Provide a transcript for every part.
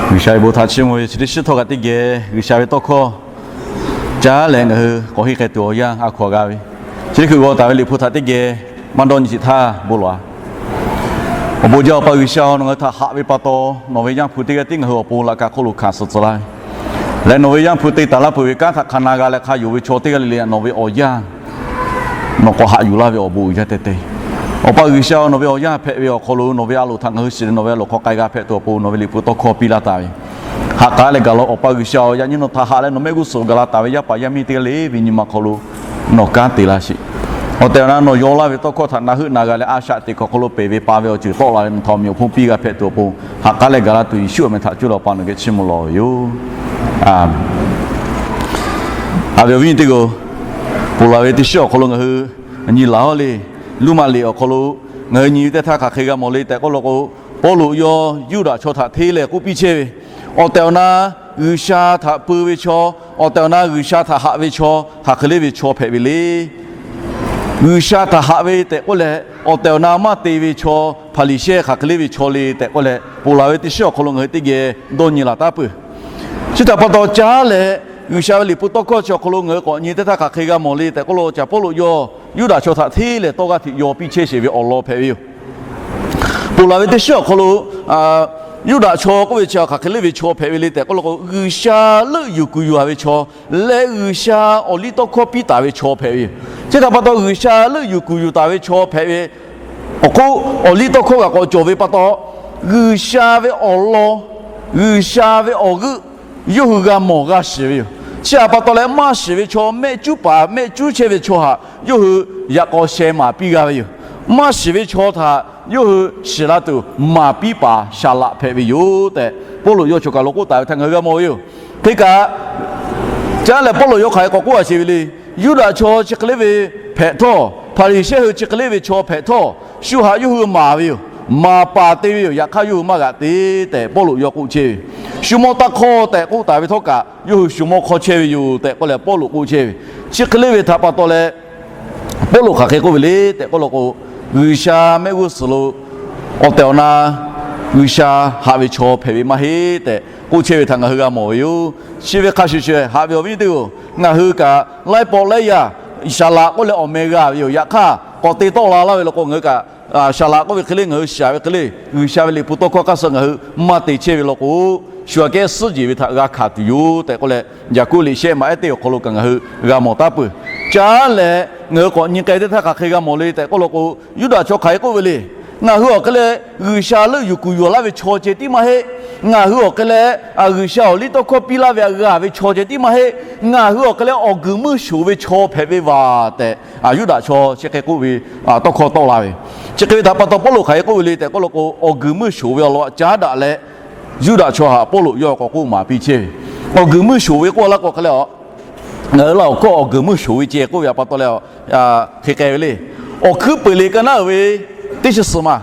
G'uiˬsha ve bon htaꞈ chiˇ mvuh ve chi teˇ shiˉ htawˇ kaꞈ teˇ geh G'uiˬsha ve tawˇ hkawˇ caˉ leh ngaˬ hui k'awꞈ henˇ k'ai tuˬ awˬ yanˇ a hkaw aꞈ g'a ve, chi teˇ hkui g'aw taˍ ve Liꞈ hpu htaꞈ teˇ geh maˇ dawˇ nyi sheˍ htaˇ bon lawˬ-a. Awˬ bon jaˇ Awˬ pa G'uiˬsha-oˬ, nawˬ ngaˬ hui htaꞈ haꞈ ve pa taw, nawˬ ve Yaˇ hpu teˇ g'aˇ tiˉ ngaˬ hui awˬ pon laꞈ ka hk'oˆ lo hkanˍ suh tcuh laˇ ve, leh nawˬ ve Yaˇ hpu te taˍ laˇ peuˬ ve kanˉ htaꞈ hk'a na g'a leh hk'a yonˍ ve chaw teˇ g'aˇ le le nawˬ ve awˬ yanˇ nawˬ k'awꞈ haꞈ yuˬ laˇ ve awˬ bon uiˍ jaˇ teh teh. Awˬ pa G'uiˬsha-oˬ, nawˬ ve awˬ yanˇ hpehꞈ ve awˬ hk'aw lo nawˬ ve a loˍ htaꞈ ngaˬ hui shiˍ leh nawˬ ve a loˍ hk'aw k'ai g'a hpehꞈ tuˬ awˬ pon nawˬ ve Liꞈ hpu tawˇ hkawˇ piˇ laˇ taˍ ve haꞈ k'aˉ leh gaˬ la. Awˬ pa G'uiˬsha-oˬ, yaꞈ nyi nawˬ htaꞈ haꞈ leh nawˬ mehˆ g'uˇ suhˍ gaˬ la taˍ ve yaˇ paˍ yaˇ miˇ teˇ g'aˇ le ve nyi ma hk'aw lo nawˬ kanˉ te laˇ sheˍ. Awˬ tehˬ awˬ na nawˬ yaw laˇ ve tawˇ hkawˇ htaꞈ na heuˆ na g'a leh a shaꞈ teꞈ hk'aw hk'aw lo peˬ ve pa ve awˬ ceuˬ tawˆ la leh nawˬ htaꞈ awˬ meh awˬ hponˇ piˇ g'a hpehꞈ tuˬ awˬ pon haꞈ k'aˉ leh gaˬ la tuˬ Yeˍsuˆ awˬ meh htaꞈ cuˇ leh Awˬ pa nawˬ geh chiˇ mvuh lawˬ ve yoˬ. Aˬ, haꞈ ve awˬ viˉ nyi teˇ g'aˇ, ponˬ laˬ ve teˇ shiˉ awˬ hk'aw lo ngaˬ hui nyi laˬ-oˬ le. Roˉmaꞈ liꞈ awˬ hk'aw lo ngaˬ hui nyi ve teˇ htaˇ hk'aˬ hk'e g'a mawˬ le tehꞈ k'oˆ law k'o, Pawˇluꞈ yawˇ Yuˇdaꞈ chaw htaꞈ hteˇ leh k'oˆ piˇ chehˇ ve, awˬ tehˬ awˬ na G'uiˬsha htaꞈ peu ve chaw, awˬ tehˬ awˬ na G'uiˬsha htaꞈ haꞈ ve chaw hk'aˬ hk'e le ve chaw hpehꞈ ve le. G'uiˬsha htaꞈ haꞈ ve tehꞈ k'oˆ leh awˬ tehˬ awˬ na maˇ te ve chaw Hpaˍriˍsehˇ hk'aˬ hk'e le ve chaw le tehꞈ k'oˆ leh, ponˬ laˬ ve teˇ shiˉ awˬ hk'aw lo ngaˬ hui teˇ geh dawˇ nyi laˬ taˉ peuˬ. Chi htaꞈ pa taw caˉ leh G'uiˬsha ve Liꞈ hpu tawˇ hkawˇ chi awˬ hk'aw lo ngaˬ hui k'awꞈ nyi teˇ htaˇ hk'aˬ hk'e g'a mawˬ le tehꞈ k'oˆ law k'o, caˍ Pawˇluꞈ yawˇ Yuˇdaꞈ chaw htaꞈ hteˇ leh tawˇ g'aˇ hteꞈ yaw piˇ chehˇ sheˍ ve awˬ lawn hpehꞈ ve yoˬ. Ponˬ laˬ ve teˇ shiˉ awˬ hk'aw lo Yuˇdaꞈ chaw k'oˆ ve chi hk'aˬ hk'e le ve chaw hpehꞈ ve le tehꞈ k'oˆ law k'o, G'uiˬsha leuˆ yuˬ kuˬ yuˬ-a ve chaw leh G'uiˬsha awˬ liˇ tawˇ hkawˇ piˇ taˍ ve chaw hpehꞈ ve yoˬ. Chi htaꞈ pa taw G'uiˬsha leuˆ yuˬ kuˬ yuˬ taˍ ve chaw hpehꞈ ve awˬ hk'oˆ awˬ liˇ tawˇ hkawˇ g'a k'awꞈ cawˬ ve pa taw, G'uiˬsha ve awˬ lawn, G'uiˬsha ve awˬ g'euˆ yawˇ hui g'a mawˬ g'a shiˍ ve yoˬ. Chi htaꞈ pa taw leh maˇ shiˍ ve chaw, mehˆ cuˉ paˍ mehˆ cuˉ chehˇ ve chaw htaꞈ yawˇ hui yaꞈ k'aw sheh maˍ piˇ g'a ve yoˬ. Maˇ shiˍ ve chaw htaꞈ yawˇ hui shiˍ la tuˬ maˍ piˇ paˍ shaˍ laꞈ hpehꞈ ve yoˬ tehꞈ Pawˇluꞈ yawˇ chaw kaˬ lo k'oˆ taˍ ve htaꞈ ngaˬ hui g'a mawˬ ve yoˬ. Hk'e kaꞈ, caˉ leh Pawˇluꞈ yawˇ hk'aˬ hk'e k'awꞈ k'oˆ a sheˍ ve le. Yuˇdaꞈ chaw chi hk'e le ve hpehꞈ htawˇ, Hpaˍriˍsehˇ hui chi hk'e le ve chaw hpehꞈ htawˇ, shu haꞈ yawˇ hui maˍ ve yoˬ. Maˍ paˍ te ve yoˬ. Yaꞈ hk'aˇ yawˇ hui maˇ g'aꞈ te tehꞈ Pawˇluꞈ yawˇ k'oˆ chehˇ ve. Shu mawˇ taˇ hk'awˇ tehꞈ k'oˆ taˍ ve htawˇ kaꞈ, yawˇ hui shu mawˇ hk'awˇ chehˇ ve yoˬ tehꞈ k'oˆ leh Pawˇluꞈ k'oˆ chehˇ ve. Chi hk'e le ve htaꞈ pa taw leh, Pawˇluꞈ hk'aˬ hk'e k'oˆ ve le tehꞈ k'oˆ law k'o, G'uiˬsha mehˆ g'uˇ suhˍ lo awˬ tehˬ awˬ na G'uiˬsha haꞈ ve chaw hpehꞈ ve maˇ heˆ tehꞈ k'oˆ chehˇ ve htaꞈ ngaˬ hui g'a mawˬ ve yoˬ. Chi ve hk'a shuˍ shuˍ, haꞈ ve awˬ viˉ teˇ g'aˇ, ngaˬ hui kaꞈ laiˉ pawˆ laiˉ yaˇ shaˍ laꞈ k'oˆ leh awˬ meh g'a ve yoˬ. Yaꞈ hk'aˇ, k'awꞈ te tawˆ la laˇ ve law k'o, ngaˬ hui kaꞈ shaˍ laꞈ k'oˆ ve hk'e le, ngaˬ hui shiˍ ve hk'e le, G'uiˬsha ve Liꞈ hpu tawˇ hkawˇ hk'aˇ suh ngaˬ hui maˇ te chehˇ ve law k'o, shu aꞈ kehˉ suhˉ jeˬ ve htaꞈ g'a hkanˍ tuˬ yoˬ tehꞈ k'oˆ leh, Yaˍkoˆ liꞈ shehˆ ma ehˉ teˇ awˬ hk'aw lo kaꞈ ngaˬ hui g'a mawˬ taˉ peuˬ. Caˉ leh ngaˬ hui k'awꞈ nyi k'ai teˇ htaˇ hk'aˬ hk'e g'a mawˬ le tehꞈ k'oˆ law k'o, Yuˇdaꞈ chaw hk'aˬ hk'e k'oˆ ve le. Ngaˬ hui awˬ hk'e leh G'uiˬsha leuˆ yuˬ kuˬ yuˬ laˇ ve chaw ceh tiˉ maˇ heˆ. Ngaˬ hui awˬ hk'e leh G'uiˬsha awˬ liˇ tawˇ hkawˇ piˇ laˇ ve g'a ve chaw ceh tiˉ maˇ heˆ. Ngaˬ hui awˬ hk'e leh awˬ guiˬ meuˇ shoˍ ve chaw hpehꞈ ve vaˬ tehꞈ, Yuˇdaꞈ chaw chi hk'e k'oˆ ve tawˇ hkawˇ tawˆ la ve. Chi hk'e ve htaꞈ pa taw Pawˇluꞈ hk'aˬ hk'e k'oˆ ve le tehꞈ k'oˆ law k'o, awˬ guiˬ meuˇ shoˍ ve awˬ lawn caˉ daꞈ leh, Yuˇdaꞈ chaw htaꞈ Pawˇluꞈ yawˇ k'awꞈ k'oˆ maˍ piˇ chehˇ ve. Awˬ guiˬ meuˇ shoˍ ve k'oˆ laˇ k'o hk'e leh, ngaˬ hui laˇ awˬ hkawˇ awˬ guiˬ meuˇ shoˍ ve ceh k'oˆ ve htaꞈ pa taw leh, hk'e k'ai ve le. Awˬ hkuiˉ peuˬ liꞈ ka naˉ uiˍ ve teˇ chi suhˍ maˬ,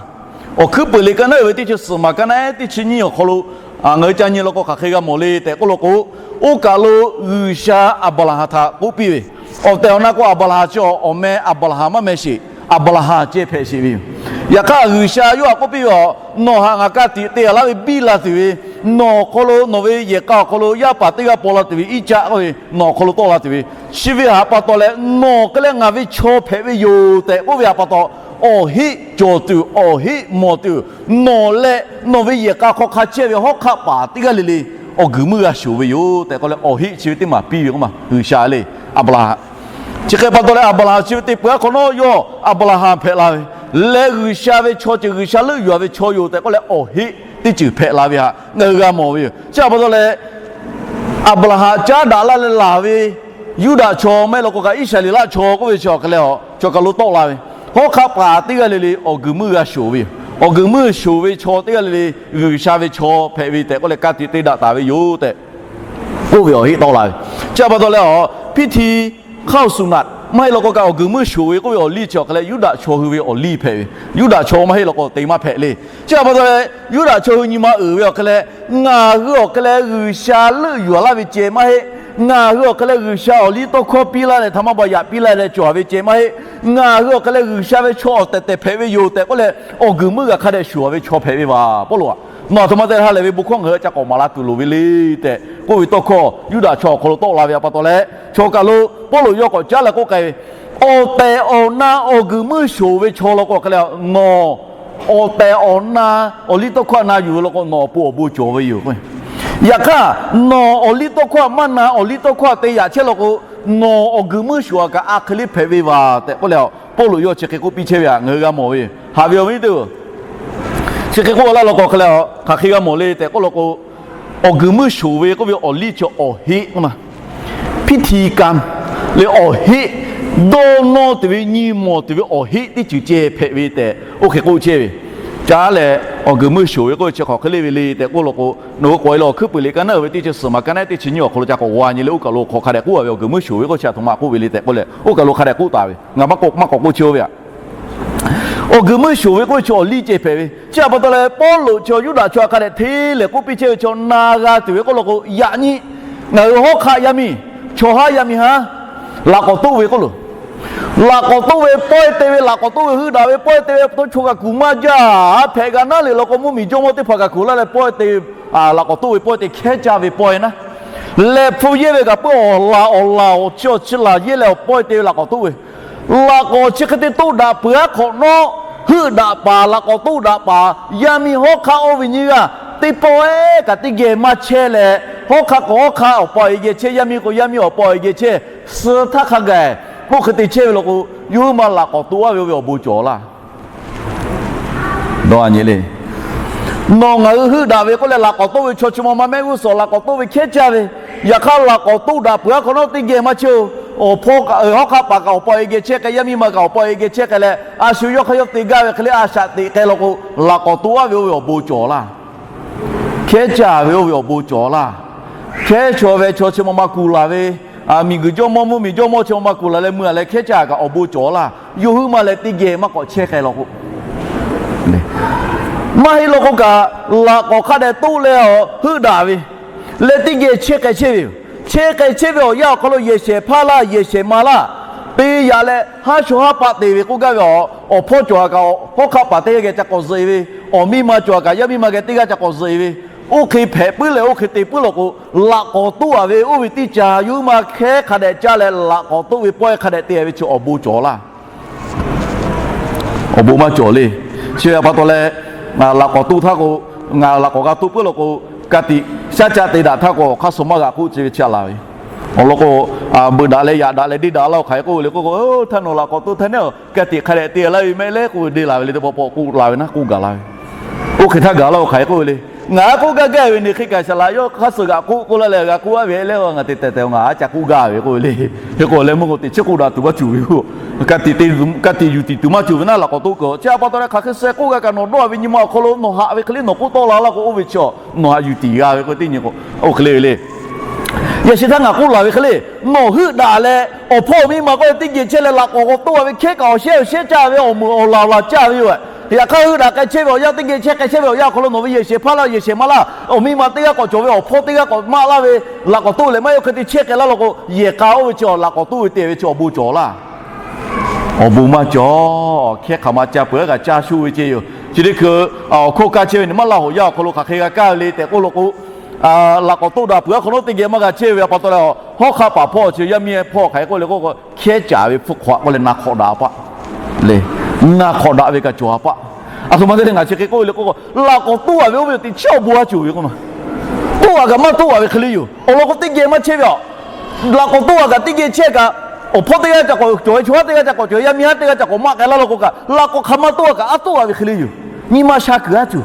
awˬ hkuiˉ peuˬ liꞈ ka naˉ uiˍ ve teˇ chi suhˍ maˬ ka naˉ ehˉ teˇ chi nyiˇ awˬ hk'aw lo ngaˬ hui ca nyi law k'o hk'aˬ hk'e g'a mawˬ le tehꞈ k'oˆ law k'o, oˇ kaˬ lo G'uiˬsha Aˍbraˍhanˍ htaꞈ k'oˆ piˇ ve, awˬ tehˬ awˬ na k'o Aˍbraˍhanˍ chi awˬ meh Aˍbraˍhanˍ maˇ meh sheˍ. Aˍbraˍhanˍ ceh hpehꞈ sheˍ ve yoˬ. Yaꞈ hk'aˇ G'uiˬsha yawˇ htaꞈ k'oˆ piˇ ve, Nawˬ htaꞈ ngaˬ ka tiꞈ te a laˇ ve biˇ la tuˬ ve, nawˬ awˬ hk'aw lo nawˬ ve yehˬ k'a awˬ hk'aw lo yaˇ paˍ teˇ g'aˇ paw la tuˬ ve Iˉcaˆ k'oˆ ve nawˬ awˬ hk'aw lo tawˆ la tuˬ ve, chi ve htaꞈ pa taw leh nawˬ hk'e leh ngaˬ ve chaw hpehꞈ ve yoˬ tehꞈ k'oˆ ve htaꞈ pa taw, awˬ heˆ cawˬ tuˬ awˬ heˆ mawˬ tuˬ, nawˬ leh nawˬ ve yehˬ k'a hk'aw hk'a chehˇ ve hawˉ hk'aˆ paˍ teˇ g'aˇ le le awˬ guiˬ meuˇ g'a shoˍ ve yoˬ tehꞈ k'oˆ leh, awˬ heˆ chi ve teˇ maˬ piˇ ve k'o maˬ G'uiˬsha le, Aˍbraˍhanˍ. Chi hk'e pa taw leh Aˍbraˍhanˍ chi ve te peuˬ a hk'awꞈ nawˉ yawˇ Aˍbraˍhanˍ hpehꞈ la ve, leh G'uiˬsha ve chaw ceuˬ G'uiˬsha leuˆ yuˬ a ve chaw yoˬ tehꞈ k'oˆ leh, awˬ heˆ teˇ ceuˬ hpehꞈ la ve htaꞈ ngaˬ hui g'a mawˬ ve yoˬ. Chi htaꞈ pa taw leh, Aˍbraˍhanˍ caˉ daꞈ laˇ leh laˬ ve Yuˇdaꞈ chaw maˇ heˆ law k'o kaꞈ Iˉsaˍreˍlaˆ chaw k'oˆ ve chi awˬ hk'e leh, chaw kaˬ lo tawˆ la ve, hawˉ hk'aˆ paˍ teˇ g'aˇ le le awˬ guiˬ meuˇ g'a shoˍ ve yoˬ. Awˬ guiˬ meuˇ shoˍ ve chaw teˇ g'aˇ le le G'uiˬsha ve chaw hpehꞈ ve tehꞈ k'oˆ leh ka tiꞈ te daꞈ taˍ ve yoˬ tehꞈ k'oˆ ve awˬ heˆ tawˆ la ve. Chi htaꞈ pa taw leh, awˬ พิธีเข้าสุนัต maˇ heˆ law k'o kaꞈ awˬ guiˬ meuˇ shoˍ ve k'oˆ ve awˬ liˇ chi awˬ hk'e leh Yuˇdaꞈ chaw hui ve awˬ liˇ hpehꞈ ve, Yuˇdaꞈ chaw maˇ heˆ law k'o te maˇ hpehꞈ le. Chi htaꞈ pa taw leh Yuˇdaꞈ chaw hui nyi ma uiˍ ve awˬ hk'e leh, ngaˬ hui awˬ hk'e leh G'uiˬsha leuˆ yuˬ a laˇ ve ceh maˇ heˆ. Ngaˬ hui awˬ hk'e leh G'uiˬsha awˬ liˇ tawˇ hkawˇ piˇ laˇ leh htaꞈ maˇ ba yaꞈ piˇ laˇ leh cawˬ a ve ceh maˇ heˆ. Ngaˬ hui awˬ hk'e leh G'uiˬsha ve chaw awˬ tehˬ tehˬ hpehꞈ ve yoˬ tehꞈ k'oˆ leh, awˬ guiˬ meuˇ g'a hk'a dehꞈ shoˍ a ve chaw hpehꞈ ve vaˬ Pawˇluꞈ aꞈ. Nawˬ aˬ htoꞈ ma te ha lehˬ ve bon hkawˇ ngaˬ hui ca k'awꞈ maˍ la tuˬ loˍ ve le tehꞈ k'oˆ ve tawˇ hkawˇ Yuˇdaꞈ chaw awˬ hk'aw lo tawˆ la ve a pa taw leh, chaw kaˬ lo Pawˇluꞈ yawˇ k'awꞈ caˉ leh k'oˆ k'ai ve, awˬ tehˬ awˬ na awˬ guiˬ meuˇ shoˍ ve chaw law k'o hk'e le, nawˬ awˬ tehˬ awˬ na awˬ liˇ tawˇ hkawˇ na yuˬ ve law k'o, nawˬ awˬ pon awˬ bon cawˬ ve yoˬ. Yaꞈ hk'aˇ, nawˬ awˬ liˇ tawˇ hkawˇ maˇ na, awˬ liˇ tawˇ hkawˇ te yaꞈ chehˇ law k'o, nawˬ awˬ guiˬ meuˇ shoˍ a kaꞈ a hk'e le hpehꞈ ve vaˬ tehꞈ k'oˆ leh, Pawˇluꞈ yawˇ chi hk'e k'oˆ piˇ chehˇ ve htaꞈ ngaˬ hui g'a mawˬ ve yoˬ. Haꞈ ve awˬ viˉ teˇ-oˬ, chi hk'e k'oˆ laˇ law k'o hk'e le, hk'aˬ hk'e g'a mawˬ le tehꞈ k'oˆ law k'o, awˬ guiˬ meuˇ shoˍ ve k'oˆ ve awˬ liˇ chi awˬ heˆ k'oˆ ma, พิธีกรรม le awˬ heˆ, dawˇ nawˇ tuˬ ve nyi mawˬ tuˬ ve awˬ heˆ teˇ ceuˬ ceh hpehꞈ ve tehꞈ oˇ hk'e k'oˆ chehˇ ve. Caˉ lehˬ, awˬ guiˬ meuˇ shoˍ ve k'oˆ ve chi hk'aˬ hk'e le ve le tehꞈ k'oˆ law k'o, nawˬ hui k'awꞈ e leh awˬ hkuiˉ puiˍ liꞈ ka naˉ uiˍ ve teˇ chi suhˍ maˍ ka naˉ teˇ chi nyiˇ awˬ hk'aw lo ca k'awꞈ g'aw nyi leh oˇ kaˬ lo hk'aˬ hk'a dehꞈ k'oˆ a ve, awˬ guiˬ meuˇ shoˍ ve k'oˆ chi a htoꞈ ma k'oˆ ve le tehꞈ k'oˆ leh, oˇ kaˬ lo hk'a dehꞈ k'oˆ taˍ ve, ngaˬ maˇ k'awꞈ k'oˆ k'oˆ chehˇ oˇ ve a. Awˬ guiˬ meuˇ shoˍ ve k'oˆ ve chi awˬ liˇ ceh hpehꞈ ve. Chi a pa taw leh Pawˇluꞈ chi Yuˇdaꞈ chaw hk'a dehꞈ hteˇ lehˬ k'oˆ piˇ chehˇ ve chi na g'a tuˬ ve k'oˆ law k'o, yaꞈ nyi ngaˬ hui hawˉ hk'aˆ yaˇ miˇ, chaw haˉ yaˇ miˇ haˉ, laꞈ k'awꞈ toˆ ve k'oˆ loˬ. Laꞈ k'awꞈ toˆ ve pawehˇ te ve, laꞈ k'awꞈ toˆ ve heuˆ daꞈ ve pawehˇ te ve, tawˇ chaw kaꞈ kuˬ maˇ jaˇ. Hpehꞈ g'a naˉ le law k'o, mvuhˇmiˬ jawˇmawˇ teˇ hpaˍ kaꞈ kuˬ laˇ leh pawehˇ te, laꞈ k'awꞈ toˆ ve pawehˇ te hkehˉ caˇ ve pawehˇ naˉ. Lehˬ hpu yehˇ ve kaꞈ peuˬ awˬ laˬ awˬ laˬ awˬ chi awˬ chi laˬ yehˇ leh awˬ pawehˇ te ve laꞈ k'awꞈ toˆ ve, laꞈ k'awꞈ chi hk'e te toˆ daꞈ peuˬ aˉ hk'awꞈ nawˉ, heuˆ daꞈ paˍ laꞈ k'awꞈ toˆ daꞈ paˍ yaˇ miˇ hawˉ hk'aˆ oˇ ve nyiˇ g'aˇ teˇ pawehˇ kaꞈ teˇ geh maˇ chehˇ leh, hawˉ hk'aˆ k'o hawˉ hk'aˆ awˬ pa awˬ e geh chehˇ, yaˇ miˇ k'o yaˇ miˇ awˬ pa awˬ e geh chehˇ, suh htaˇ hk'a gaˬ k'oˆ hk'e te chehˇ ve law k'o, yawˇ hui ma laꞈ k'awꞈ toˆ aˉ ve oˇ ve awˬ bon cawˬ laˇ. Dawˇ a nyi le. Nawˬ ngaˬ hui heuˆ daꞈ ve k'oˆ leh laꞈ k'awꞈ toˆ ve chaw chi ma ma mehˆ g'uˇ suhˍ laꞈ k'awꞈ toˆ ve hkehˉ caˇ ve. Yaꞈ hk'aˇ laꞈ k'awꞈ toˆ daꞈ peuˬ aˉ hk'awꞈ nawˉ teˇ geh maˇ chehˇ oˬ. Awˬ hpawˇ kaꞈ hawˉ hk'aˆ paˍ kaꞈ awˬ pa awˬ e geh chehˇ k'ai, yaˇ miˇ ma kaꞈ awˬ pa awˬ e geh chehˇ k'ai leh, a shu yawˇ hk'aˇ yawˇ te gaˇ ve hk'e le a shaꞈ teꞈ k'ai law k'o, laꞈ k'awꞈ toˆ aˉ ve oˇ ve awˬ bon cawˬ laˇ. Hkehˉ caˇ ve oˇ ve awˬ bon cawˬ laˇ. Hkehˉ chaw ve chaw chi ma ma kuˬ laˬ ve, miˬguiˬ jawˇmawˇ mvuhˇmiˬ jawˇmawˇ chi ma ma kuˬ laˬ leh mui a leh hkehˉ caˇ kaꞈ awˬ bon cawˬ laˇ. Yawˇ hui ma leh teˇ geh maˇ k'awꞈ chehˇ k'ai law k'o, maˇ heˆ law k'o kaꞈ, laꞈ k'awꞈ hk'a dehꞈ toˆ leh awˬ heuˆ daꞈ ve leh teˇ geh chehˇ k'ai chehˇ ve yoˬ. Chehˇ k'ai chehˇ ve awˬ yanˇ awˬ hk'aw lo yehˬ shehˍ hpaˇ laˇ, yehˬ shehˍ ma laˇ te yaꞈ leh, haˉ shaw haˉ paˆ te ve k'oˆ gaˇ ve, awˬ hpawˇ cawˬ a kaꞈ hawˉ hk'aˆ paˍ teˇ g'aˇ geh ca k'awꞈ zuhꞈ e ve, awˬ miˇ ma cawˬ a kaꞈ yaˇ miˇ ma geh teˇ g'aˇ ca k'awꞈ zuhꞈ e ve, oˇ hk'e hpehꞈ puiˉ leh oˇ hk'e te puiˉ law k'o, laꞈ k'awꞈ toˆ a ve oˇ ve teˇ caˬ yawˇ hui ma hkehˉ hk'a dehꞈ caˇ leh laꞈ k'awꞈ toˆ ve pawehˇ hk'a dehꞈ te ve chi awˬ bon cawˬ laˇ. Awˬ bon maˇ cawˬ le. Chi ve a pa taw leh, laꞈ k'awꞈ toˆ htaˇ k'o, ngaˬ laꞈ k'awꞈ g'a toˆ puiˉ law k'o, ka tiꞈ shaˉ caˆ te daꞈ htaˇ k'o awˬ hk'aˇ suh maˇ g'a k'oˆ chi ve chi a laˬ ve. Awˬ lawn k'o, beuꞈ daꞈ leh yaꞈ daꞈ leh deˇ daꞈ laˇ-oˬ hk'aˬ hk'e k'oˆ ve le k'oˆ k'o, htaˇ nawˬ laꞈ k'awꞈ toˆ htaˇ neˉ-oˬ, ka tiꞈ hk'a dehꞈ te laˇ ve mehˆ leh k'oˆ ve deˇ la ve le teˇ pawˆ pawˆ k'oˆ la ve naˉ k'oˆ gaˬ la ve. Oˇ hk'e htaˇ gaˬ laˇ-oˬ hk'aˬ hk'e k'oˆ ve le. Ngaˬ aˉ k'oˆ gaˇ gaˇ ve ne hk'e kaꞈ shaˍ laꞈ yawˇ hk'aˇ suh g'aꞈ k'oˆ k'oˆ laˇ leh g'a k'oˆ a ve leh, ngaˬ te tehˬ tehˬ ngaˬ aˉ ca k'oˆ gaˇ ve k'oˆ ve le. Hk'e k'o leh mvuhˇ k'o teꞈ chiˉ k'oˆ daꞈ tuˬ maˇ cawˬ ve k'o, ka tiꞈ yuˬ tiˍ tuˬ maˇ cawˬ ve naˉ laꞈ k'awꞈ toˆ k'o. Chi a pa taw leh hk'aˬ hk'e suh k'oˆ g'a kaꞈ nawˬ dawˇ ve nyi ma awˬ hk'aw lo nawˬ haꞈ ve hk'e le nawˬ k'oˆ tawˆ la laˇ k'o, oˇ ve chi nawˬ haꞈ yuˬ tiˍ g'a ve k'o teˇ nyi k'o, oˇ hk'e le ve le. Yaꞈ shi htaˇ ngaˬ k'oˆ laˬ ve hk'e le, nawˬ heuˆ daꞈ leh awˬ hpawˇ awˬ miˇ ma k'oˆ ve teˇ geh chehˇ leh laꞈ k'awꞈ k'awꞈ toˆ a ve hkehˉ kaꞈ awˬ shehˉ awˬ shehˉ caˇ ve awˬ meuˍ awˬ laˬ awˬ laˬ caˇ ve yoˬ. Yaꞈ hk'aˇ heuˆ daꞈ k'ai chehˇ ve awˬ yanˇ teˇ geh chehˇ k'ai chehˇ ve awˬ yanˇ awˬ hk'aw lo nawˬ ve yehˬ shehˍ hpaˇ laˇ yehˬ shehˍ ma laˇ, awˬ miˇ ma teˇ g'aˇ k'awꞈ cawˬ ve awˬ hpawˇ teˇ g'aˇ k'awꞈ maˆ laˇ ve, laꞈ k'awꞈ toˆ leh maˇ yawˇ hk'e te chehˇ k'ai laˇ law k'o, yehˬ k'a oˇ ve chi laꞈ k'awꞈ toˆ ve te ve chi awˬ bon cawˬ laˇ. Awˬ bon maˇ cawˬ. Hkehˉ hk'aˬ ma ca peuˬ aˉ kaꞈ caˇ shuˆ ve ceh yoˬ. Chi teˇ hkui awˬ hkawˇ kaˇ chehˇ ve ne maˇ laˇ hoꞈ yaˇ awˬ hk'aw lo hk'aˬ hk'e g'a kaˇ ve le tehꞈ k'oˆ law k'o, laꞈ k'awꞈ toˆ daꞈ peuˬ aˉ hk'aw nawˉ teˇ geh maˇ g'a chehˇ ve a pa taw leh, hawˉ hk'aˆ paˍ hpawˇ chi yaˇ miˇ hpawˇ hk'aˬ hk'e k'oˆ le k'oˆ k'o, hkehˉ caˍ ve hpfuhˇ hk'awꞈ k'oˆ leh na hk'awꞈ daꞈ paˆ le. Na hk'awꞈ daꞈ ve kaꞈ cawˬ a paˆ. A htoꞈ ma te leh ngaˬ chi hk'e k'oˆ ve le k'oˆ k'o, laꞈ k'awꞈ toˆ a ve oˇ ve teꞈ chiˉ awˬ bon a cawˬ ve k'oˆ ma. Toˆ a kaꞈ maˇ toˆ a ve hk'e le yoˬ. Awˬ lawn k'o teˇ geh maˇ chehˇ ve a. Laꞈ k'awꞈ toˆ a kaꞈ teˇ geh chehˇ kaꞈ, awˬ hpawˇ teˇ g'aˇ ca k'awꞈ cawˬ ve, chaw haˉ teˇ g'aˇ ca k'awꞈ cawˬ ve, yaˇ miˇ haˉ teˇ g'aˇ ca k'awꞈ maˆ k'ai laˇ law k'o kaꞈ, laꞈ k'awꞈ hk'aˬ ma toˆ a kaꞈ a toˆ a ve hk'e le yoˬ. Nyi ma sha kuiˬ a cawˬ.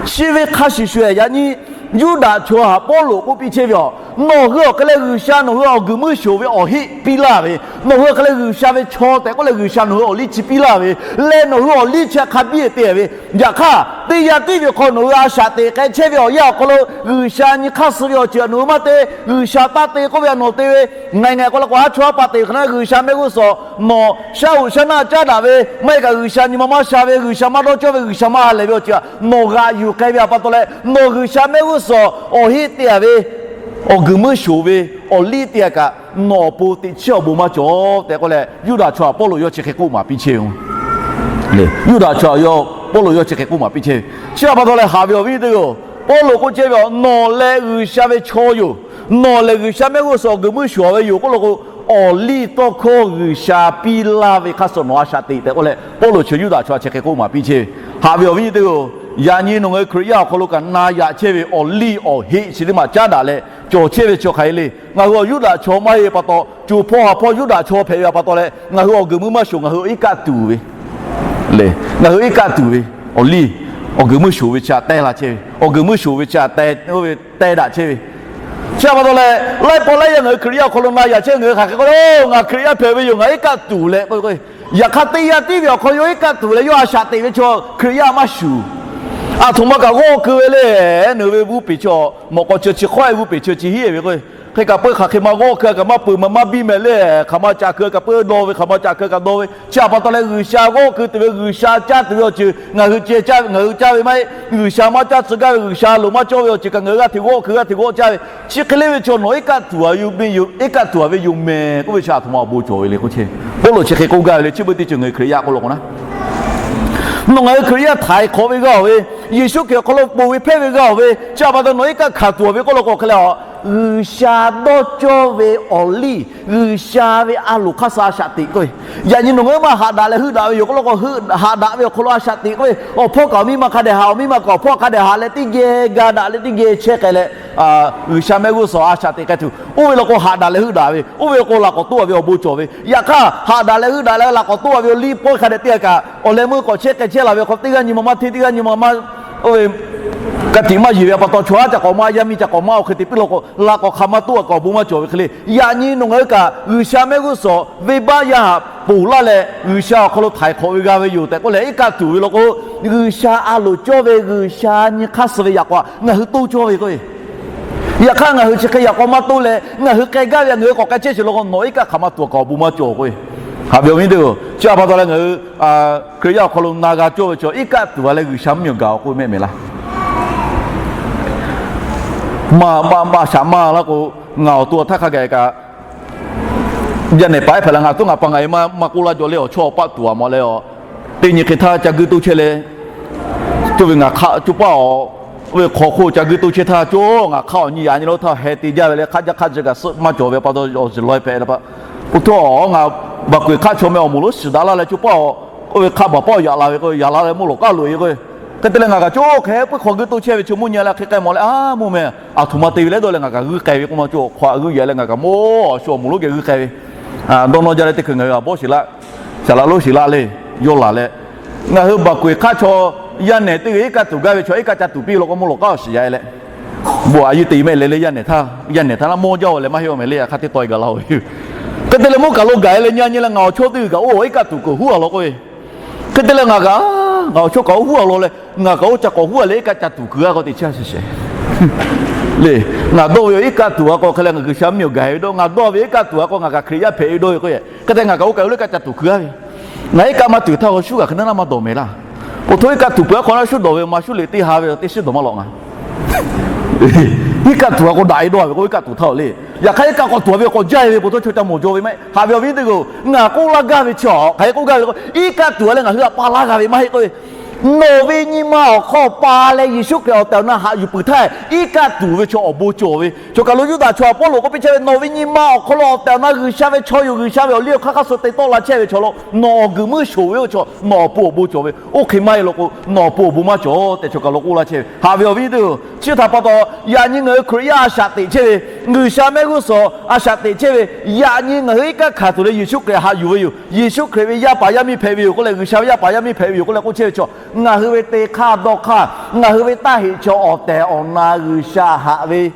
Chi ve hk'a shuˍ shuˍ yaꞈ nyi Yuˇdaꞈ chaw htaꞈ Pawˇluꞈ k'oˆ piˇ chehˇ ve a. Nawˬ hui awˬ hk'e leh G'uiˬsha nawˬ hui awˬ guiˬ meuˇ shoˍ ve awˬ heˆ piˇ laˇ ve, nawˬ hui awˬ hk'e leh G'uiˬsha ve chaw tehꞈ k'oˆ leh G'uiˬsha nawˬ hui awˬ liˇ chi piˇ laˇ ve, leh nawˬ hui awˬ liˇ chi hk'a biˇ te ve, yaꞈ hk'aˇ teˇ yanˇ tiˉ ve hk'aw nawˬ hui a shaꞈ teꞈ k'ai chehˇ ve awˬ yanˇ awˬ hk'aw lo G'uiˬsha nyi hk'aˇ suh ve awˬ ceuˬ nawˬ hui maˇ te. G'uiˬsha taˇ te k'oˆ ve a nawˬ te ve, ngaˬ ngaˬ k'o la k'o haˉ chaw haˉ paˆ te hk'e na G'uiˬsha mehˆ g'uˇ suhˍ nawˬ shaˉ hoꞈ shaˉ naˆ caˉ daꞈ ve, maˇ heˆ kaꞈ G'uiˬsha nyi ma maˇ sha ve, G'uiˬsha maˇ dawˇ cawˇ ve, G'uiˬsha maˇ ha lehˬ ve awˬ ceuˬ htaꞈ nawˬ g'aꞈ yuˬ k'ai ve a pa taw leh, nawˬ G'uiˬsha mehˆ g'uˇ suhˍ awˬ heˆ te a ve, awˬ guiˬ meuˇ shoˍ ve awˬ liˇ te a kaꞈ nawˬ awˬ pon teꞈ chiˉ awˬ bon maˇ cawˬ tehꞈ k'oˆ leh, Yuˇdaꞈ chaw htaꞈ Pawˇluꞈ yawˇ chi hk'e k'oˆ maˍ piˇ chehˇ ve. Yuˇdaꞈ chaw htaꞈ yawˇ Pawˇluꞈ yawˇ chi hk'e k'oˆ maˍ piˇ chehˇ ve. Chi htaꞈ pa taw leh haꞈ ve awˬ viˉ nyi teˇ g'aˇ-oˬ, Pawˇluꞈ k'oˆ chehˇ ve, nawˬ leh G'uiˬsha ve chaw yoˬ. Nawˬ lehˬ G'uiˬsha mehˆ g'uˇ suhˍ awˬ guiˬ muˇ shoˍ ve yoˬ k'oˆ law k'o, awˬ liˇ tawˇ hkawˇ G'uiˬsha piˇ laˇ ve hk'aˇ suh nawˬ a shaꞈ teꞈ tehꞈ k'oˆ leh, Pawˇluꞈ chi Yuˇdaꞈ chaw chi hk'e k'oˆ maˍ piˇ chehˇ ve. Haꞈ ve awˬ viˉ nyi teˇ g'aˇ-oˬ, yaꞈ nyi nawˬ ngaˬ hui Hkriꞈ yaˇ awˬ hk'aw lo kaꞈ na yaꞈ chehˇ ve awˬ liˇ awˬ heˆ chi teˇ maˬ caˉ daꞈ leh cawˬ chehˇ ve chaw hk'aˬ hk'e le. Ngaˬ hui awˬ Yuˇdaꞈ chaw maˇ heˆ ve pa taw, co hpawˇ ha hpawˇ Yuˇdaꞈ chaw hpehꞈ ve pa taw leh, ngaˬ hui awˬ guiˬ muˇ maˇ shoˍ, ngaˬ hui iˉ kaˆ tuˬ ve le. Ngaˬ hui iˉ kaˆ tuˬ ve awˬ liˇ, awˬ guiˬ muˇ shoˍ ve chi htaꞈ teh la chehˇ ve, awˬ guiˬ muˇ shoˍ ve chi htaꞈ teh, teh daꞈ chehˇ ve. Chi htaꞈ pa taw leh, laiˉ pawˆ laiˉ yaˇ ngaˬ hui Hkriꞈ yaˇ awˬ hk'aw lo na yaꞈ chehˇ ngaˬ hui hk'aˬ hk'e k'oˆ le, ngaˬ Hkriꞈ yaˇ hpehꞈ ve yoˬ, ngaˬ iˉ kaˆ tuˬ leh k'o, yaꞈ hk'aˇ teˇ yanˇ tiˉ ve awˬ hk'aw lo yawˇ iˉ kaˆ tuˬ leh yawˇ a shaꞈ teꞈ ve chaw Hkriꞈ yaˇ maˇ shuˍ. Aˬ htoꞈ ma kaꞈ g'awˇ keu ve le. Nawˬ ve g'uˇ peˬ chaw, mawꞈ k'aw chi chi hk'awehˇ g'uˇ peˬ chi chi hiˉ ve k'o, hk'e kaꞈ peu hk'aˬ hk'e ma g'awˇ keu kaꞈ maˇ peuˬ maˇ maˇ biˇ mehˍ le. Hk'aˬ ma caꞈ keu kaꞈ peu dawˇ ve, hk'aˬ ma caꞈ keu kaꞈ dawˇ ve. Chi htaꞈ pa taw leh G'uiˬsha g'awˇ keu tuˬ ve, G'uiˬsha caˇ tuˬ ve awˬ ceuˬ ngaˬ hui ceh caˇ ve, ngaˬ hui caˇ ve maˇ heˆ. G'uiˬsha maˇ caˇ tcuh gaˇ ve, G'uiˬsha loˍ maˇ cawˇ ve awˬ ceuˬ kaꞈ ngaˬ hui g'aˇ hteꞈ g'awˇ keu g'aˇ hteꞈ g'awˇ caˇ ve. Chi hk'e le ve chaw nawˬ iˉ kaˆ tuˬ a ve, iˉ kaˆ tuˬ a ve yoˬ mehˍ k'oˆ ve chi aˬ htoꞈ ma awˬ bon cawˬ ve le k'oˆ chehˇ. Pawˇluꞈ chi hk'e k'oˆ gaˇ ve le, chi beuꞈ teˇ ceuˬ ngaˬ hui Hkriꞈ yaˇ k'oˆ law k'o na, nawˬ ngaˬ hui Hkriꞈ yaˇ htaiˍ hk'awꞈ ve g'aˇ-oˬ ve, Yeˍsuˆ Hkriꞈ awˬ hk'aw lo ponˬ ve hpehˇ ve g'aˇ-oˬ ve, chi htaꞈ pa taw nawˬ iˉ kaˆ hkanˍ tuˬ a ve k'oˆ law k'o hk'e le, G'uiˬsha dawˇ cawˇ ve awˬ liˇ, G'uiˬsha ve a loˍ hk'aˇ suh a shaꞈ teꞈ k'oˆ ve. Yaꞈ nyi nawˬ ngaˬ hui maˇ haꞈ daꞈ leh heuˆ daꞈ ve yoˬ k'oˆ law k'o, haꞈ daꞈ ve awˬ hk'aw lo a shaꞈ teꞈ k'oˆ ve. Awˬ hpawˇ kaꞈ awˬ miˇ ma hk'a dehꞈ haꞈ, awˬ miˇ ma kaꞈ awˬ hpawˇ hk'a dehꞈ haꞈ leh teˇ geh ga daꞈ leh teˇ geh chehˇ k'ai leh, G'uiˬsha mehˆ g'uˇ suhˍ a shaꞈ teꞈ k'ai tuˬ. Oˇ ve law k'o haꞈ daꞈ leh heuˆ daꞈ ve, oˇ ve law k'o laꞈ k'awꞈ toˆ a ve awˬ bon cawˬ ve. Yaꞈ hk'aˇ haꞈ daꞈ leh heuˆ daꞈ leh laꞈ k'awꞈ toˆ a ve awˬ liˇ pawehˇ hk'a dehꞈ teˇ g'aˇ kaꞈ awˬ leh meuˇ k'awꞈ chehˇ k'ai chehˇ la ve awˬ hk'aw, teˇ g'aˇ nyi ma maˇ hteˇ, teˇ g'aˇ nyi ma maˇ, oˇ ve ka tiꞈ maˇ yeˬ ve pa taw, chaw haˉ ca k'awꞈ maˇ, yaˇ miˇ ca k'awꞈ maˇ, oˇ hk'e te piˇ law k'o laꞈ k'awꞈ hk'aˬ ma toˆ a kaꞈ awˬ bon maˇ cawˬ ve hk'e le. Yaꞈ nyi nawˬ ngaˬ hui kaꞈ G'uiˬsha mehˆ g'uˇ suhˍ venˇbaˆ yaˇ haꞈ ponˬ laˇ leh G'uiˬsha awˬ hk'aw lo htaiˍ hk'awꞈ ve g'a ve yoˬ tehꞈ k'oˆ leh iˉ kaˆ tuˬ ve law k'o, G'uiˬsha a loˍ cawˇ ve G'uiˬsha nyi hk'aˇ suh ve yaꞈ k'aw ngaˬ hui toˇ cawˇ ve k'o, yaꞈ hk'aˇ ngaˬ hui chi hk'e yaꞈ k'aw maˇ toˇ leh ngaˬ hui k'ai gaˇ ve ngaˬ hui k'awꞈ k'ai chehˇ sheˍ law k'o, nawˬ iˉ kaˆ hk'aˬ ma tuˬ a kaꞈ awˬ bon maˇ cawˬ k'o, haꞈ ve awˬ viˉ teˇ-oˬ, chi htaꞈ pa taw leh ngaˬ hui Hkriꞈ yaˇ awˬ hk'aw lo na g'a cawˇ ve chaw iˉ kaˆ tuˬ a leh G'uiˬsha mvuhˇ miˬ awˬ gaˬ awˬ k'oˆ mehˆ mehˍ laˇ. Maˇ maˇ maˇ shaꞈ maˇ laˇ k'o, ngaˬ awˬ to htaˇ hk'a gaˬ kaꞈ yaˇ nehˬ paˍ ehˉ hpehꞈ leh ngaˬ tuˉ ngaˬ pa ngaˬ e maˇ maˇ k'oˆ laˇ jaw le, awˬ chawˇ awˬ paˆ tuˬ a mawˬ leh, teˇ nyi hk'e htaˇ ca guiˇ toˇ chehˇ leh, co ve ngaˬ hk'aˆ co paˆ awˬ, oˇ ve hk'aw hk'oˆ ca guiˇ toˇ chehˇ htaˇ, co ngaˬ hk'aˆ awˬ nyi yaꞈ nyi la htaˇ heh te jaˇ ve leh, hk'aˆ jaˇ hk'aˆ jaˇ kaꞈ suhˆ maˇ cawˬ ve pa taw, awˬ zuhˬ law e hpehꞈ la pa, oˇ htaˇ ngaˬ baˬ k'oꞈ-e hk'aˆ chaw meh awˬ moˍ lonˉ shiˍ daꞈ laˇ leh, co paˆ awˬ, oˇ ve hk'aˆ baˬ paˆ awˬ yaꞈ la ve k'o, yaꞈ la leh mawˇ lawˬ k'aˉ loꞈ e k'o, hk'e te leh ngaˬ kaꞈ co hk'e puiˉ hk'aw guiˇ toˇ chehˇ ve chaw mvuhˇ nyi leh hk'e k'ai mawˬ leh, a mvuhˇ meh, aˬ htoꞈ ma te ve leh dawˇ leh ngaˬ kaꞈ g'uiˇ k'ai ve k'oˆ ma, co hk'aˆ g'uiˇ yaꞈ leh ngaˬ kaꞈ mawˇ awˬ shu awˬ moˍ lonˉ geh g'uiˇ k'ai ve. Dawˇ nawˇ jaˇ leh teˇ hkui ngaˬ hui a bawˇ shiˍ laˇ, shaˍ laꞈ lonˉ shiˍ laˇ le, yawˇ laˬ leh, ngaˬ hui baˬ k'oꞈ-e hk'aˆ chaw yaˇ nehˬ teˇ g'aˇ iˉ kaˆ tuˬ gaˇ ve chaw iˉ kaˆ ca tuˬ piˇ law k'o, mawˇ lawˬ k'aˉ awˬ shiˍ yaꞈ e leh, bon a yeˇ te mehˆ leh leh yaˇ nehˬ htaˇ, yaˇ nehˬ htaˇ laˇ mawˇ jaˇ-oˬ leh maˇ heˆ-oˬ mehˍ le, yaꞈ hk'aˇ teˇ taw e gaˬ la-oˬ ve. Hk'e te leh mawˇ kaꞈ lo gaˬ e leh nyi nyi leh ngaˬ awˬ chawˇ teˇ g'uiˬ kaꞈ oˇ iˉ kaˆ tuˬ kuiˬ huˉ a law k'o ve. Hk'e te leh ngaˬ kaꞈ, ngaˬ awˬ chawˇ kaꞈ oˇ huˉ a law leh, ngaˬ kaꞈ oˇ ca k'awꞈ huˉ a leh iˉ kaˆ ca tuˬ kuiˬ g'aˇ k'o teꞈ chiˇ a shiˍ sheˍ le. Ngaˬ dawˇ ve iˉ kaˆ tuˬ a k'o hk'e leh ngaˬ G'uiˬsha mvuhˇ miˬ awˬ gaˬ e ve dawˇ, ngaˬ dawˇ ve iˉ kaˆ tuˬ a k'o ngaˬ kaꞈ Hkriꞈ yaˇ hpehꞈ ve dawˇ ve k'o, hk'e te ngaˬ kaꞈ oˇ kaꞈ oˇ leh iˉ kaˆ ca tuˬ kuiˬ g'aˇ ve. Ngaˬ iˉ kaˆ maˇ tuˬ htaˇ k'o shuˉ kaꞈ hk'e naˉ maˇ dawˬ mehˍ laˇ. Oˇ htaˇ iˉ kaˆ tuˬ peuˬ a hk'aw naˉ shuˉ dawˬ ve ma shuˉ le teˇ ha ve teˇ shiˉ dawˬ maˇ lawꞈ ngaˬ iˉ kaˆ tuˬ a k'o daꞈ e dawˇ ve k'o iˉ kaˆ tuˬ htaˇ le. Yaꞈ hk'aˇ iˉ kaˆ k'awꞈ tuˬ a ve k'awꞈ jaˇ e ve pa taw chaw ca mawˬ jaw ve maˇ heˆ. Haꞈ ve awˬ viˉ teˇ g'aˇ-oˬ, ngaˬ k'oˆ laˇ gaˇ ve chi hk'aˬ hk'e k'oˆ gaˇ ve k'o, iˉ kaˆ tuˬ a leh ngaˬ hui htaꞈ pa laˇ g'a ve maˇ heˆ k'oˆ ve. Nawˬ ve nyi ma awˬ hk'aw pa leh Yeˍsuˆ Hkriꞈ awˬ tehˬ awˬ na haꞈ yuˬ peuˬ htaˇ, iˉ kaˆ tuˬ ve chaw awˬ bon cawˬ ve. Chaw kaˬ lo Yuˇdaꞈ chaw Pawˇluꞈ k'oˆ piˇ chehˇ ve, nawˬ ve nyi ma awˬ hk'aw lo awˬ tehˬ awˬ na G'uiˬsha ve chaw yoˬ, G'uiˬsha ve awˬ liˇ awˬ hk'aˇ hk'aˇ suh te tawˆ la chehˇ ve chaw lo nawˬ awˬ guiˬ meuˇ shoˍ ve oˇ chaw nawˬ awˬ pon awˬ bon cawˬ ve. Oˇ hk'e maˇ heˆ law k'o nawˬ awˬ pon awˬ bon maˇ cawˬ tehꞈ chaw kaˬ lo k'oˆ laˇ chehˇ ve. Haꞈ ve awˬ viˉ teˇ g'aˇ-oˬ, chi htaꞈ pa taw yaꞈ nyi ngaˬ hui Hkriꞈ yaˇ a shaꞈ teꞈ chehˇ ve, G'uiˬsha mehˆ g'uˇ suhˍ a shaꞈ teꞈ chehˇ ve, yaꞈ nyi ngaˬ hui iˉ kaˆ hkanˍ tuˬ leh Yeˍsuˆ Hkriꞈ haꞈ yuˬ ve yoˬ, Yeˍsuˆ Hkriꞈ ve yaˇ paˍ yaˇ miˇ hpehꞈ ve yoˬ k'oˆ leh, G'uiˬsha ve yaˇ paˍ yaˇ miˇ hpehꞈ ve yoˬ k'oˆ leh k'oˆ chehˇ ve chaw, ngaˬ hui ve te hk'aˇ dawˇ hk'aˇ, ngaˬ hui ve taˇ heꞈ chaw awˬ tehˬ awˬ na G'uiˬsha haꞈ ve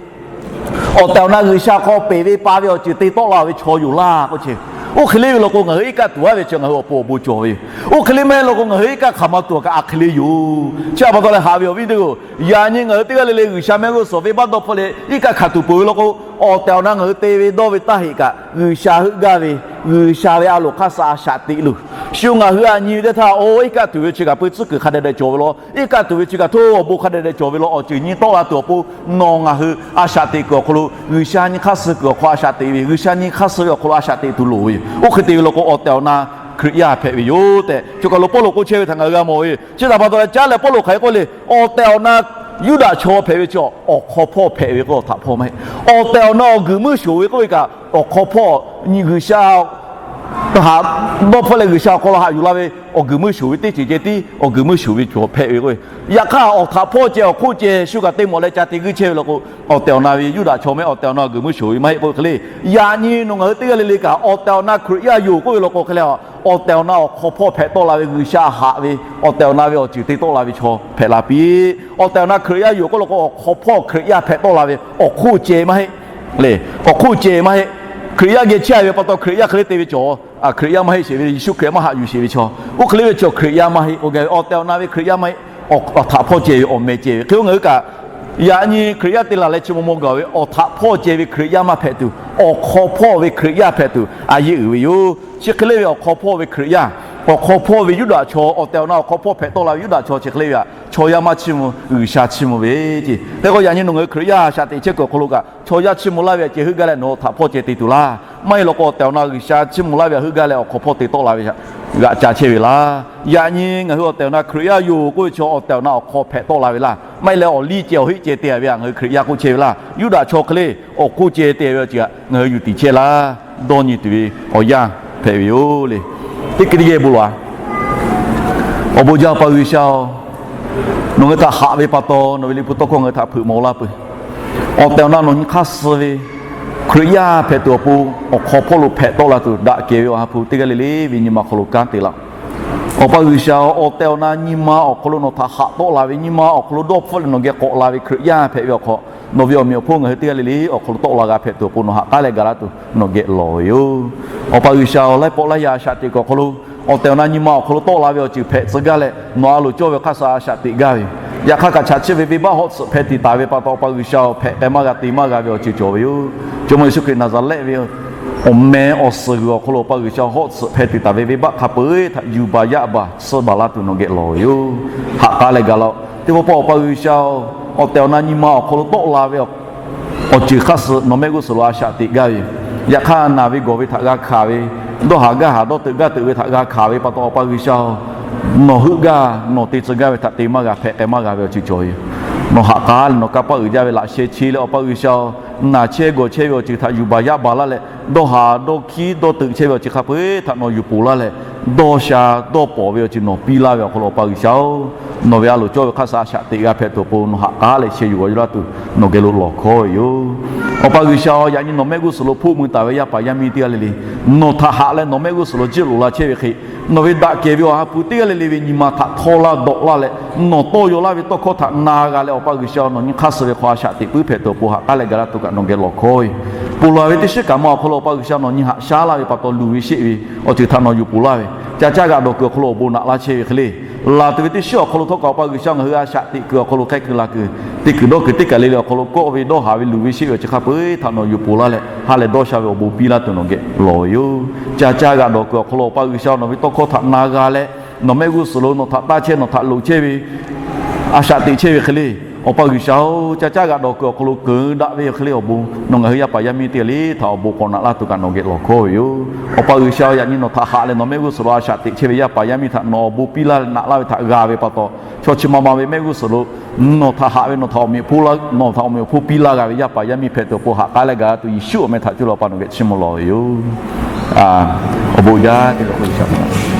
awˬ tehˬ awˬ na G'uiˬsha hk'aw peˬ ve pa ve awˬ ceuˬ te tawˆ la ve chaw yoˬ laˇ k'oˆ chehˇ. Oˇ hk'e le ve law k'o ngaˬ hui iˉ kaˆ tuˬ aˉ ve chi ngaˬ hui awˬ pon awˬ bon cawˬ ve yoˬ. Oˇ hk'e le maˇ heˆ law k'o ngaˬ hui iˉ kaˆ hk'aˬ ma tuˬ a kaꞈ a hk'e le yoˬ. Chi htaꞈ pa taw leh haꞈ ve awˬ viˉ teˇ g'aˇ-oˬ, yaꞈ nyi ngaˬ hui teˇ g'aˇ le le G'uiˬsha mehˆ g'uˇ suhˍ venˇbaˆ dawˇ hpfuhˆ leh iˉ kaˆ hkanˍ tuˬ peuˬ ve law k'o, awˬ tehˬ awˬ na ngaˬ hui te ve dawˇ ve taˇ heꞈ kaꞈ G'uiˬsha heuˆ gaˇ ve, G'uiˬsha ve a loˍ hk'aˇ suh a shaꞈ teꞈ luˬ. Shu ngaˬ hui a nyi ve teˇ htaˇ, oˇ iˉ kaˆ tuˬ ve chi kaꞈ peu tcuhˉ kuiˬ hk'a dehꞈ dehꞈ cawˬ ve law, iˉ kaˆ tuˬ ve chi kaꞈ hto awˬ bon hk'a dehꞈ dehꞈ cawˬ ve law, awˬ ceuˬ nyi tawˆ la tuˬ awˬ pon nawˬ ngaˬ hui a shaꞈ teꞈ kuiˬ awˬ hk'aw lo G'uiˬsha nyi hk'aˇ suh kuiˬ awˬ hk'aw a shaꞈ teꞈ ve, G'uiˬsha nyi hk'aˇ suh ve awˬ hk'aw lo a shaꞈ teꞈ tuˬ loˍ ve yoˬ. Oˇ hk'e te ve law k'o awˬ tehˬ awˬ na Hkriꞈ yaˇ hpehꞈ ve yoˬ tehꞈ, choˬ kaˬ lo Pawˇluꞈ k'oˆ chehˇ ve htaꞈ ngaˬ hui g'a mawˬ ve yoˬ. Chi htaꞈ pa taw leh caˉ leh Pawˇluꞈ hk'aˬ hk'e k'oˆ le, awˬ tehˬ awˬ na Yuˇdaꞈ chaw hpehꞈ ve chi awˬ hk'aw hpawˇ hpehꞈ ve k'o, awˬ htaꞈ hpawˇ maˇ heˆ. Awˬ tehˬ awˬ na awˬ guiˬ meuˇ shoˍ ve k'oˆ ve kaꞈ, awˬ hk'aw hpawˇ G'uiˬsha haꞈ dawˇ hpfuhˆ leh G'uiˬsha awˬ hk'aw lo haꞈ yuˬ la ve awˬ guiˬ meuˇ shoˍ ve teˇ ceuˬ ceh tiˉ awˬ guiˬ meuˇ shoˍ ve chaw hpehꞈ ve k'o, yaꞈ hk'aˇ awˬ htaꞈ hpawˇ ceh awˬ hk'oˆ ceh shu kaꞈ te mawˬ leh ca te guiˇ chehˇ ve law k'o, awˬ tehˬ awˬ na ve Yuˇdaꞈ chaw maˇ heˆ, awˬ tehˬ awˬ na awˬ guiˬ meuˇ shoˍ ve maˇ heˆ k'oˆ ve hk'e le. Yaꞈ nyi nawˬ ngaˬ hui teˇ g'aˇ le le kaꞈ awˬ tehˬ awˬ na Hkriꞈ yaˇ yoˬ k'oˆ ve law k'o hk'e leh, awˬ tehˬ awˬ na awˬ hk'aw hpawˇ hpehꞈ tawˆ la ve G'uiˬsha haꞈ ve, awˬ tehˬ awˬ na ve awˬ ceuˬ te tawˆ la ve chaw hpehꞈ la piˇ. Awˬ tehˬ awˬ na Hkriꞈ yaˇ yoˬ k'oˆ law k'o, awˬ hk'aw hpawˇ Hkriꞈ yaˇ hpehꞈ tawˆ la ve awˬ hk'oˆ ceh maˇ heˆ le. Awˬ hk'oˆ ceh maˇ heˆ. Hkriꞈ yaˇ geh chehˇ ve pa taw Hkriꞈ yaˇ hk'e le te ve cawˬ. Hkriꞈ yaˇ maˇ heˆ sheˍ ve, Yeˍsuˆ Hkriꞈ maˇ haꞈ yuˬ sheˍ ve chaw, oˇ hk'e le ve chaw Hkriꞈ yaˇ maˇ heˆ k'o, awˬ tehˬ awˬ na ve Hkriꞈ yaˇ maˇ heˆ. Awˬ htaꞈ hpawˇ ceh ve awˬ meh ceh ve hk'e, oˇ ngaˬ hui kaꞈ yaꞈ nyi Hkriꞈ yaˇ te laˬ leh chi maw maw gaˬ ve awˬ htaꞈ hpawˇ ceh ve Hkriꞈ yaˇ maˇ hpehꞈ tuˬ, awˬ hk'aw hpawˇ ve Hkriꞈ yaˇ hpehꞈ tuˬ a yeˇ uiˍ ve yoˬ. Chi hk'e le ve awˬ hk'aw hpawˇ ve Hkriꞈ yaˇ, awˬ hk'aw hpawˇ ve Yuˇdaꞈ chaw, awˬ tehˬ awˬ na awˬ hk'aw hpawˇ hpehꞈ tawˆ la ve Yuˇdaꞈ chaw chi hk'e le ve aꞈ, chaw yaˇ maˇ chiˇ mvuh, G'uiˬsha chiˇ mvuh ve ce. Hk'e k'o yaꞈ nyi nawˬ ngaˬ hui Hkriꞈ yaˇ shaꞈ teꞈ chehˇ kuiˬ awˬ hk'aw lo kaꞈ chaw yaˇ chiˇ mvuh laˇ ve aꞈ ceh heuˆ gaˇ leh nawˬ htaꞈ hpawˇ ceh te tuˬ laˇ. Maˇ heˆ law k'o, awˬ tehˬ awˬ na G'uiˬsha chiˇ mvuh laˇ ve aꞈ heuˆ gaˇ leh awˬ hk'aw hpawˇ te tawˆ la ve htaꞈ g'aꞈ ca chehˇ ve laˇ. Yaꞈ nyi ngaˬ hui awˬ tehˬ awˬ na Hkriꞈ yaˇ yoˬ k'oˆ ve chaw awˬ tehˬ awˬ na awˬ hk'aw hpehꞈ tawˆ la ve laˇ. Maˇ heˆ leh awˬ liˇ ceh awˬ heˆ ceh te a ve aꞈ ngaˬ hui Hkriꞈ yaˇ k'oˆ chehˇ ve laˇ. Yuˇdaꞈ chaw hk'e le awˬ hk'oˆ ceh te ve awˬ ceuˬ aꞈ ngaˬ hui yuˬ tiˍ chehˇ laˇ. Dawˇ nyi tuˬ ve awˬ yanˇ hpehꞈ ve yoˬ le. Teˇ hk'e teˇ yehˬ bon lawˬ-a. Awˬ bon jaˇ pa G'uiˬsha-oˬ, nawˬ ngaˬ hui htaꞈ haꞈ ve pa taw nawˬ ve liꞈ hpu tawˇ hkawˇ ngaˬ hui htaꞈ hpeuꞈ mawˬ laˇ peuˬ. Awˬ tehˬ awˬ na nawˬ nyi hk'aˇ suh ve Hkriꞈ yaˇ hpehꞈ tuˬ awˬ pon awˬ hk'aw hpawˇ lo hpehꞈ tawˆ la tuˬ daꞈ kehˬ ve awˬ ha hpu teˇ g'aˇ le le ve nyi ma hk'aw lo kanˉ te laˇ. Awˬ pa G'uiˬsha, awˬ tehˬ awˬ na nyi ma awˬ hk'aw lo nawˬ htaꞈ haꞈ tawˆ la ve, nyi ma awˬ hk'aw lo dawˇ hpfuhˆ leh nawˬ geh k'awꞈ la ve Hkriꞈ yaˇ hpehꞈ ve awˬ hk'aw, nawˬ ve awˬ meꞈ awˬ hponˇ ngaˬ hui teˇ g'aˇ le le awˬ hk'aw lo tawˆ la g'a hpehꞈ tuˬ awˬ pon nawˬ ha k'aˉ leh gaˬ laˇ tuˬ nawˬ geh lawˬ ve yoˬ. Awˬ pa G'uiˬsha, awˬ laiˉ pawˆ laiˉ yaˇ shaꞈ teꞈ kuiˬ awˬ hk'aw lo awˬ tehˬ awˬ na nyi ma awˬ hk'aw lo tawˆ la ve awˬ ceuˬ hpehꞈ tcuh gaˇ leh nawˬ a loˍ cawˇ ve hk'aˇ suh a shaꞈ teꞈ gaˇ ve yoˬ. Yaꞈ hk'aˇ kaꞈ chaꞈ chiˇ ve venˇbaˆ hawˆ tsuhꞈ hpeh tiꞈ taˍ ve pa taw, Awˬ pa G'uiˬsha, hpehꞈ k'ai maˇ g'a te maˇ g'a ve awˬ ceuˬ cawˬ ve yoˬ. Jawˇmawˇ Yeˍsuˆ Hkriꞈ Naˍzaˍrehˆ ve awˬ meh awˬ suhˍ g'uiˬ awˬ hk'aw lo Awˬ pa G'uiˬsha hawˆ tsuhꞈ hpeh tiꞈ taˍ ve venˇbaˆ hk'a peu-eˬ htaꞈ yuˬ baˬ yaˇ baˬ tsuhˇ baˬ laˇ tuˬ nawˬ geh lawˬ ve yoˬ. Haꞈ k'aˉ leh gaˬ laˇ-oˆ. Teˇ pawˆ pawˆ Awˬ pa G'uiˬsha-oˬ, awˬ tehˬ awˬ na nyi ma awˬ hk'aw lo tawˆ la ve awˬ ceuˬ hk'aˇ suh nawˬ mehˆ g'uˇ suhˍ lo a shaꞈ teꞈ gaˇ ve yoˬ. Yaꞈ hk'aˇ naˬ ve gawˬ ve htaꞈ g'a hkanˍ ve, dawˇ haˍ gaˇ haˍ dawˇ teuꞈ gaˇ teuꞈ ve htaꞈ g'a hkanˍ ve pa taw, Awˬ pa G'uiˬsha-oˬ, nawˬ heuˆ gaˇ nawˬ te tcuh gaˇ ve htaꞈ te maˇ g'a, hpehꞈ k'ai maˇ g'a ve awˬ ceuˬ cawˬ ve yoˬ. Nawˬ haꞈ k'aˉ leh nawˬ kanˇ paˆ uiˍ jaˇ ve laꞈ sheh che leh, Awˬ pa G'uiˬsha-oˬ, naˬ chehˇ gawˬ chehˇ ve awˬ ceuˬ htaꞈ yuˬ baˬ yaˇ baˬ laˇ leh, dawˇ haˍ dawˇ hkiˉ dawˇ teuꞈ chehˇ ve awˬ ceuˬ hk'a peu-eˬ htaꞈ nawˬ yuˬ poˬ laˇ leh, dawˇ sha dawˇ pawˍ ve awˬ ceuˬ nawˬ piˇ laˇ ve awˬ hk'aw lo, Awˬ pa G'uiˬsha-oˬ, nawˬ ve a loˍ cawˇ ve hk'aˇ suh a shaꞈ teꞈ g'a hpehꞈ tuˬ awˬ pon nawˬ haꞈ k'aˉ leh sheh yuˬ g'aw yuˬ laˇ tuˬ nawˬ geh lo lawˬ hkawˇ ve yoˬ. Awˬ pa G'uiˬsha-oˬ, yaꞈ nyi nawˬ mehˆ g'uˇ suhˍ lo hpoˆ mui taˍ ve yaˇ paˍ yaˇ miˇ teˇ g'aˇ le le, nawˬ htaꞈ haꞈ leh nawˬ mehˆ g'uˇ suhˍ lo jiˇ loꞈ la chehˇ ve hk'e, nawˬ ve daꞈ kehˬ ve awˬ ha hpu teˇ g'aˇ le le ve nyi ma htaꞈ htawˇ laˇ dawꞈ laˇ leh, nawˬ tawˇ yaw laˇ ve tawˇ hkawˇ htaꞈ na g'a leh, Awˬ pa G'uiˬsha, nawˬ nyi hk'aˇ suh ve hk'aw a shaꞈ teꞈ puiˉ hpehꞈ tuˬ awˬ pon haꞈ k'aˉ leh gaˬ laˇ tuˬ kaꞈ nawˬ geh lawˬ hkawˇ ve yoˬ. Ponˬ laˬ ve teˇ shiˉ kaꞈ ma awˬ hk'aw lo, Awˬ pa G'uiˬsha, nawˬ nyi haꞈ shaˉ laˇ ve pa taw luˬ ve sheˆ ve awˬ ceuˬ htaꞈ nawˬ yuˬ poˬ laˇ ve, ca caˇ g'aꞈ dawˬ kuiˬ awˬ hk'aw lo awˬ bon naꞈ laˇ chehˇ ve hk'e le, laˬ tuˬ ve teˇ shiˉ awˬ hk'aw lo htawˇ kaꞈ, Awˬ pa G'uiˬsha, ngaˬ hui a shaꞈ teꞈ kuiˬ awˬ hk'aw lo hk'aˇ kuiˬ la kuiˬ, teˇ kuiˬ dawˇ kuiˬ teˇ kaˬ le le awˬ hk'aw lo kawˆ ve dawˇ haˍ ve luˬ ve sheˆ ve awˬ ceuˬ hk'a peu-eˬ htaꞈ nawˬ yuˬ poˬ laˇ leh, ha leh dawˇ sha ve awˬ bon piˇ laˇ tuˬ nawˬ geh lawˬ ve yoˬ. Ca caˇ g'aꞈ dawˬ kuiˬ awˬ hk'aw lo, Awˬ pa G'uiˬsha, nawˬ ve tawˇ hkawˇ htaꞈ na g'a leh, nawˬ mehˆ g'uˇ suhˍ lo nawˬ htaꞈ taˇ chehˇ, nawˬ htaꞈ loꞈ chehˇ ve, a shaꞈ teꞈ chehˇ ve hk'e le, Awˬ pa G'uiˬsha-oˬ, ca caˇ g'aꞈ dawˬ kuiˬ awˬ hk'aw lo keunˍ daꞈ ve hk'e le awˬ bon nawˬ ngaˬ hui yaˇ paˍ yaˇ miˇ teˇ g'aˇ le htaꞈ awˬ bon k'awꞈ naꞈ laˇ tuˬ kaꞈ nawˬ geh lawˬ hkawˇ ve yoˬ. Awˬ pa G'uiˬsha-oˬ, yaꞈ nyi nawˬ htaꞈ haꞈ leh nawˬ mehˆ g'uˇ suhˍ lo a shaꞈ teꞈ chehˇ ve yaˇ paˍ yaˇ miˇ htaꞈ nawˬ awˬ bon piˇ laˇ leh naꞈ laˇ ve htaꞈ g'a ve pa taw, chaw chi ma ma ve mehˆ g'uˇ suhˍ lo nawˬ htaꞈ haꞈ ve, nawˬ htaꞈ awˬ meꞈ hponˇ laˇ, nawˬ htaꞈ awˬ meꞈ awˬ hponˇ piˇ laˇ g'a ve yaˇ paˍ yaˇ miˇ hpehꞈ tuˬ awˬ pon haꞈ k'aˉ leh gaˬ laˇ tuˬ Yeˍsuˆ awˬ meh htaꞈ cuˇ leh Awˬ pa nawˬ geh chiˇ mvuh lawˬ ve yoˬ. Awˬ bon jaˇ teˇ hk'awꞈ